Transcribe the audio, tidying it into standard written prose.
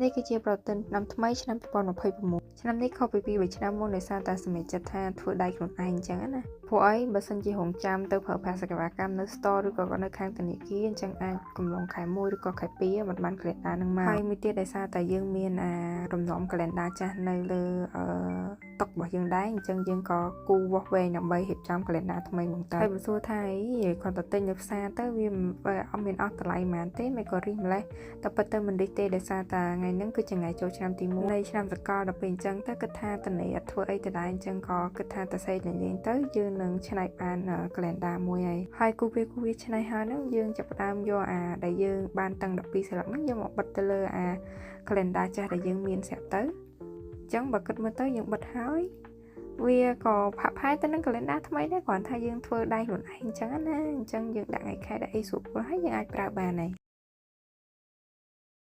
នេះគឺជាប្រតិទិនឆ្នាំថ្មីឆ្នាំ2026ឆ្នាំនេះខុសពីពី3ឆ្នាំមុនដោយសារតែសម្រេចចិត្តថាធ្វើដៃខ្លួនឯងអញ្ចឹងណាព្រោះអីបើសិនជារងចាំទៅប្រើប្រាស់សេវាកម្មនៅ store ឬក៏នៅខាងធនាគារអញ្ចឹងអាចកំឡុងខែ1ឬក៏ខែ2មិនបាន calendar នឹងមកហើយមួយទៀតដោយសារតែយើងមានអារំនាំ calendar ចាស់នៅលើអឺតុរបស់យើងដែរអញ្ចឹងយើងក៏គូវាស់វែងដើម្បីរៀបចំ calendar ថ្មីមកទៅហើយបើសួរថាអីគ្រាន់តែទិញនៅផ្សារទៅវាអត់មានអស់តម្លៃប៉ុន្មានទេមិនក៏រិះម្លេះតែពិតទៅមិនរិះទេដោយសារតែថ្ងៃហ្នឹងគឺជាថ្ងៃចូលឆ្នាំទី1នៃឆ្នាំសកលដល់ពេលអញ្ចឹងទៅគិតថាតនេអត់ធ្វើអីទៅដែរអញ្ចឹងក៏គិតថាតែសេលេងៗទៅយើងនឹងឆ្នៃបាន calendar មួយហើយហើយគូវាគូវាឆ្នៃហើយហ្នឹងយើងចាប់ផ្ដើមយកអាដែលយើងបានតាំង12ស្លឹកហ្នឹងយកមកបិទទៅលើអា calendar ចាស់ដែលយើងមានស្រាប់ទៅអញ្ចឹងបើគិតមើលទៅយើងបិទហើយវាក៏ផាក់ផែទៅនឹង calendar ថ្មីដែរគ្រាន់ថាយើងធ្វើដៃខ្លួនឯងអញ្ចឹងណាអញ្ចឹងយើងដាក់ថ្ងៃខែដាក់អីស្រួលហើយយើងអាចប្រើបានហើយ។